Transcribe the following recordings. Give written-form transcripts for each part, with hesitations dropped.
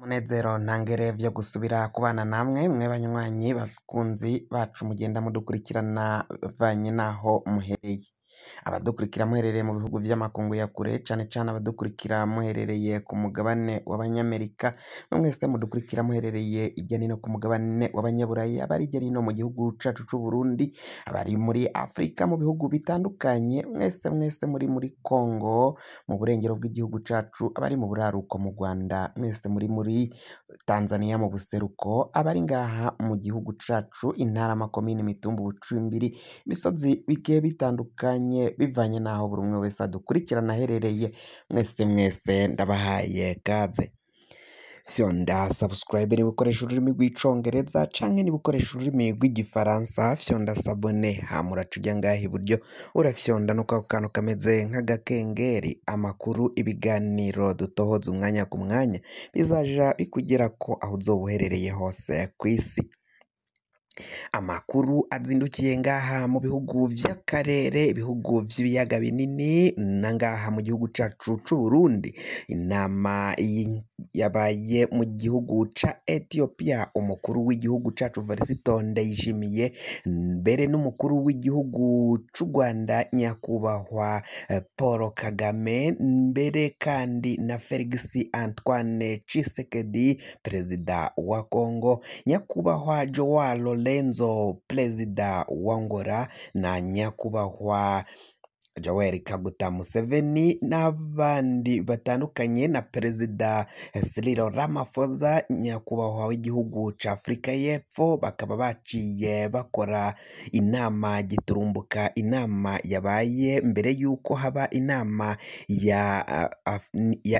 Munezero ntangere vyo gusubira kubana namwe mwe banywanyi bakunzi bacu mugenda mudukurikirana bivanye naho muhereye. Abadukurikira muherereye mu bihugu vy'amakungu ya kure, cane cane abadukurikira muherereye ku mugabane w'abanyamerika, mwe mwese mudukurikira muherereye irya nino ku mugabane w'abanyaburaya, abari irya nino mu gihugu cacu c'Uburundi, abari muri Afrika mu bihugu bitandukanye, mwese mwese muri muri Congo, mu burengero bw'igihugu cacu, abari mu buraruko mu Rwanda, mwese muri muri Tanzania mu buseruko, abari ngaha mu gihugu cacu, intara, amakomine, imitumba, ubucimbiri, imisozi bigiye bitandukanye bivanye n'aho buri umwe wese adukurikirana aherereye, mwese mwese ndabahaye kaze. Fyonda subscribe niba ukoresha ururimi rw'icongereza canke niba ukoresha ururimi rw'igifaransa, fyonda s'abonner hama uraca uja ngaha iburyo urafyonda no kwako kantu kameze nk'agakengeri, amakuru, ibiganiro dutohoza umwanya ku mwanya bizaja bikugerako aho uzoba uherereye hose kw'isi. Amakuru azindukiye ngaha mu bihugu vy'akarere, ibihugu vy'ibiyaga binini na ngaha mu gihugu cacu c'Uburundi. Inama yabaye mu gihugu ca Ethiopia, umukuru w'igihugu cacu Varisito Ndayishimiye mbere n'umukuru w'igihugu c'u Rwanda nyakubahwa Paul Kagame, mbere kandi na Felix Antoine Tshisekedi perezida wa Congo, nyakubahwa Joao Lorenzo perezida wa Angola na nyakubahwa Yoweri Kaguta Museveni n'abandi batandukanye na perezida Cyril Ramaphosa nyakubahwa w'igihugu ca Afrika y'Epfo, bakaba baciye bakora inama giturumbuka, inama yabaye mbere yuko haba inama ya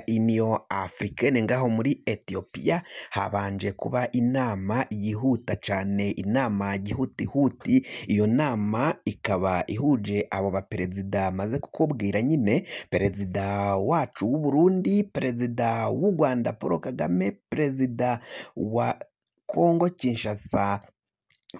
Union Africaine ngaho muri Ethiopia, habanje kuba inama yihuta cane, inama gihutihuti. Iyo nama ikaba ihuje abo baperezida maze kukubwira nyine, perezida wacu w'Uburundi, perezida w'u Rwanda Paul Kagame, perezida wa Congo Kinshasa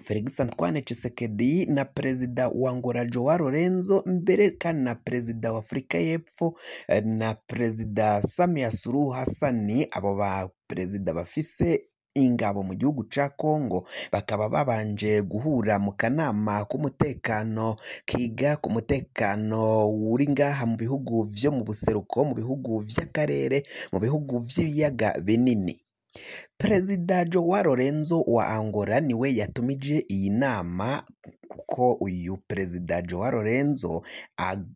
Felix Antoine Tshisekedi na perezida wa Angola Joao Lorenzo, mbere kandi na perezida wa Afrika y'Epfo na perezida Samia Suluhu Hassan. Abo ba perezida bafise ingabo mu gihugu ca Congo bakaba babanje guhura mu kanama k'umutekano kiga ku mutekano uri ngaha mu bihugu vyo mu buseruko, mu bihugu vy'akarere, mu bihugu vy'ibiyaga binini. Perezida Joao Lorenzo wa Angola niwe yatumije iyi nama, kuko uyu perezida Joao Lorenzo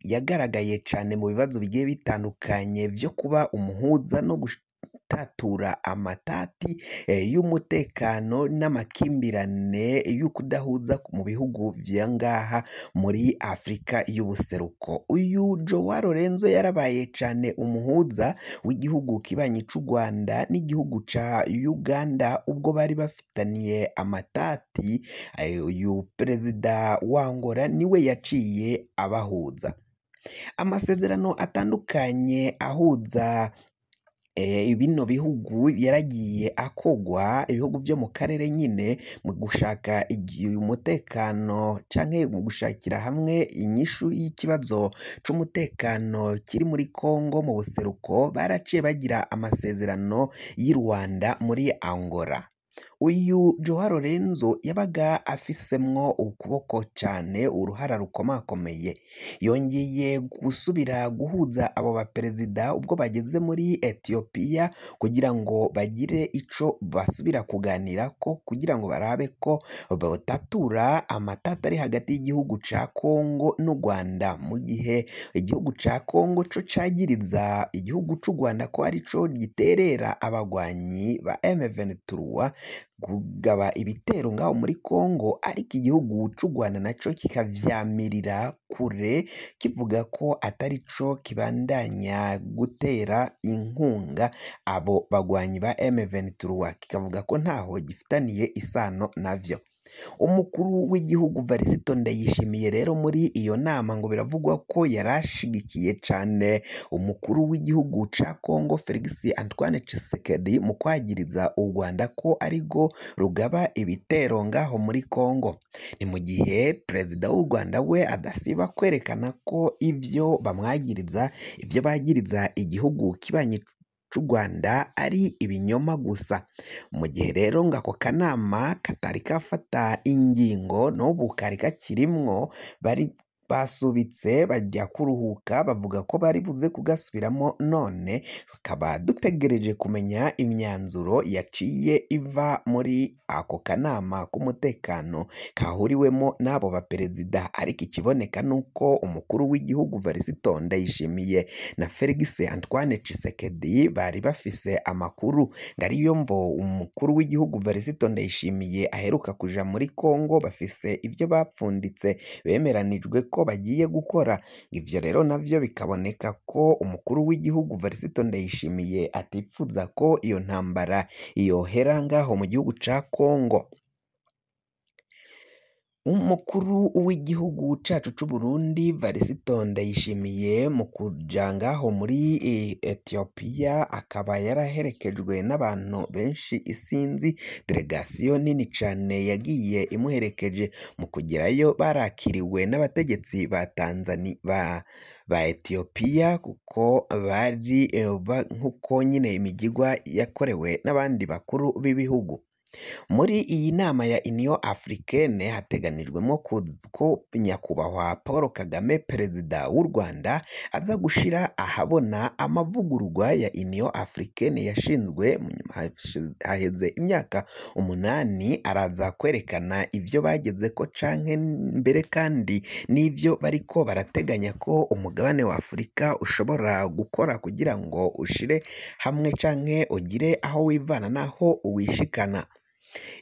yagaragaye cane mu bibazo bigiye bitandukanye vyo kuba umuhuza no gutatura amatati y'umutekano n'amakimbirane y'ukudahuza mu bihugu vya ngaha muri Afrika y'ubuseruko. Uyu Joao Lorenzo yarabaye cane umuhuza w'igihugu kibanyi c'u Rwanda n'igihugu ca Uganda ubwo bari bafitaniye amatati. Uyu perezida wa Angola niwe yaciye abahuza. Amasezerano atandukanye ahuza bino bihugu yaragiye akogwa, ibihugu vyo mu karere nyine, mu gushaka umutekano canke mu gushakira hamwe inyishu y'ikibazo c'umutekano kiri muri Congo mu buseruko, baraciye bagira amasezerano y'i Rwanda muri Angola. Uyu Joao Lorenzo yabaga afisemwo ukuboko cane, uruhara rukomakomeye. Yongeye gusubira guhuza abo baperezida ubwo bageze muri Ethiopia kugira ngo bagire ico basubira kuganirako, kugira ngo barabe ko botatura amatati ari hagati y'igihugu ca Congo n'u Rwanda, mu gihe igihugu ca Congo co cagiriza igihugu c'u Rwanda ko arico giterera abagwanyi ba M23 kugaba ibitero ngaho muri Congo, ariko igihugu c'u Rwanda naco kikavyamirira kure kivuga ko atari co kibandanya gutera inkunga abo bagwanyi ba M23, kikavuga ko ntaho gifitaniye isano navyo. Umukuru w'igihugu Varisito Ndayishimiye rero muri iyo nama ngo biravugwa ko yarashigikiye cane umukuru w'igihugu ca Congo Felix Antoine Tshisekedi mu kwagiriza u Rwanda ko arirwo rugaba ibitero ngaho muri Congo. Ni mu gihe perezida w'u Rwanda we adasiba kwerekana ko ivyo bamwagiriza, ivyo bagiriza igihugu kibanyi c'u Rwanda ari ibinyoma gusa. Mu gihe rero ngo ako kanama katari kafata ingingo n'ubu kari kakirimwo, bari basubitse bajya kuruhuka bavuga ko bari buze kugasubiramo, none tukaba dutegereje kumenya imyanzuro yaciye iva muri ako kanama k'umutekano kahuriwemo n'abo baperezida. Ariko ikiboneka nuko umukuru w'igihugu Varisito Ndayishimiye na Felix Antoine Tshisekedi bari bafise amakuru, ngo ariyo mvo umukuru w'igihugu Varisito Ndayishimiye aheruka kuja muri Kongo bafise ibyo bapfunditse bemeranijwe ko bagiye gukora. Ivyo rero navyo bikaboneka ko umukuru w'igihugu Varisito Ndayishimiye atipfuza ko iyo ntambara yohera ngaho mu gihugu ca Kongo. Umukuru w'igihugu cacu c'u Burundi Varisito Ndayishimiye mu kuja ngaho muri Ethiopia akaba yaraherekejwe n'abantu benshi isinzi, delegasiyo nini cane yagiye imuherekeje. Mu kugerayo barakiriwe n'abategetsi ba Tanzania ba Ethiopia, kuko bari nkuko nyine imigigwa yakorewe n'abandi bakuru b'ibihugu. Muri iyi nama ya Union Africaine hateganijwemo ko nyakubahwa Paul Kagame perezida w'u Rwanda aza gushira ahabona amavugururwa ya Union Africaine yashinzwe haheze imyaka 8, araza kwerekana ivyo bagezeko canke mbere kandi n'ivyo bariko barateganya ko umugabane wa Afurika ushobora gukora kugira ngo ushire hamwe canke ugire aho wivana n'aho wishikana.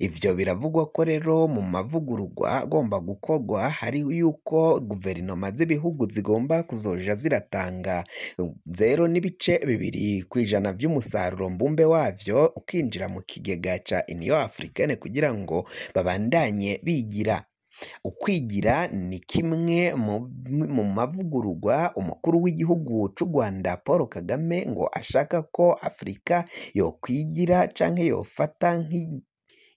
Ivyo biravugwa ko rero mu mavugururwa agomba gukorwa hari yuko guverinoma z'ibihugu zigomba kuzoja ziratanga 0.2% vy'umusaruro mbumbe wavyo ukinjira mu kigega ca Union Africaine kugira ngo babandanye bigira. Ukwigira ni kimwe mu mavugururwa umukuru w'igihugu c'u Rwanda Paul Kagame ngo ashaka ko Afurika yokwigira canke yofata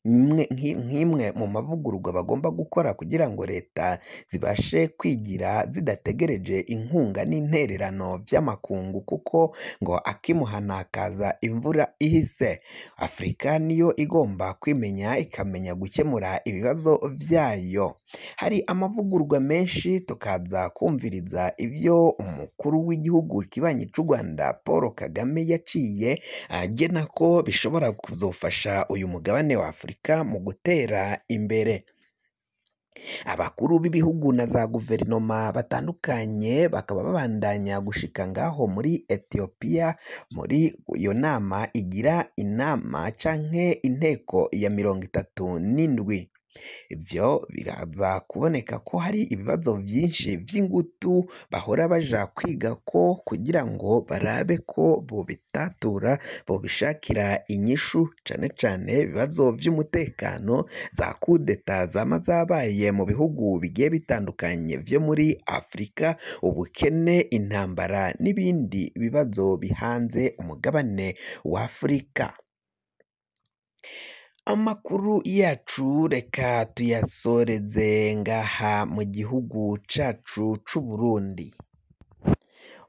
nk'imwe mu mavugururwa bagomba gukora kugira ngo leta zibashe kwigira zidategereje inkunga n'intererano vy'amakungu, kuko ngo akimuhana kaza imvura ihise. Afurika niyo igomba kwimenya ikamenya gukemura ibibazo vyayo. Hari amavugururwa menshi, tukaza kumviriza ivyo umukuru w'igihugu kibanyi c'u Rwanda Paul Kagame yaciye agena ko bishobora kuzofasha uyu mugabane wa Afurika mu gutera imbere. Abakuru b'ibihugu na za guverinoma batandukanye bakaba babandanya gushika ngaho muri Ethiopia muri iyo nama igira inama canke inteko ya 37. Ivyo biraza kuboneka ko hari ibibazo vyinshi vy'ingutu bahora baja kwiga ko kugira ngo barabe ko bobitatura bobishakira inyishu, cane cane ibibazo vy'umutekano, za kudeta zama zabaye mu bihugu bigiye bitandukanye vyo muri Afurika, ubukene, intambara n'ibindi bibazo bihanze umugabane wa Afurika. Amakuru yacu reka tuyasoreze ngaha mu gihugu cacu c'u Burundi.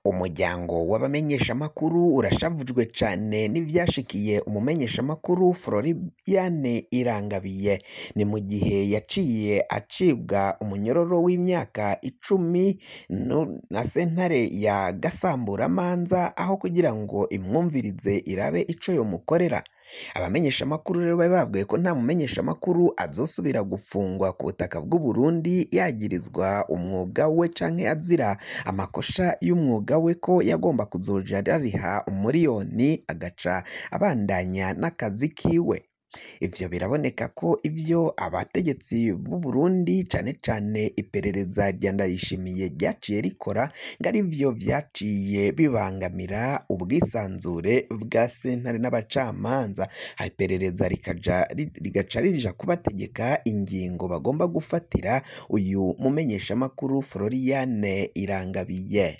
Umuryango w'abamenyeshamakuru urashavujwe cane n'ivyashikiye umumenyeshamakuru Floriane Irangabiye. Ni mu gihe yaciye acibwa umunyororo w'imyaka 10 na sentare ya Gasamburamanza, aho kugira ngo imwumvirize irabe ico yomukorera. Abamenyeshamakuru rero bari babwiye ko nta mumenyeshamakuru azosubira gufungwa ku butaka bw'u Burundi yagirizwa umwuga we canke azira amakosha y'umwuga we, ko yagomba kuzoja ariha 1 miliyoni agaca abandanya n'akazi kiwe. Ivyo biraboneka ko ivyo abategetsi b'u Burundi cane cane iperereza rya Ndayishimiye ryaciye rikora ngo arivyo vyaciye bibangamira ubwisanzure bwa sentare n'abacamanza. Iperereza rigaca rija kubategeka ingingo bagomba gufatira uyu mumenyeshamakuru Floriane Irangabiye.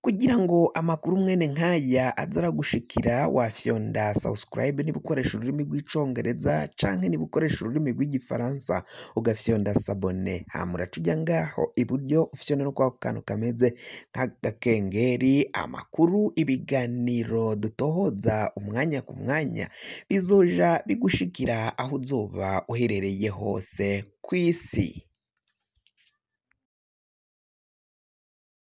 Kugira ngo amakuru mwene nkaya aze aragushikira, wafyonda subscribe niba ukoresha ururimi rw'icongereza, canke niba ukoresha ururimi rw'igifaransa ugafyonda s'abonner. Hama uraca uja ngaho iburyo ufyonde no kwako kantu kameze nk'agakengeri. Amakuru, ibiganiro dutohoza umwanya ku mwanya bizoja bigushikira aho uzoba uherereye hose kw'isi.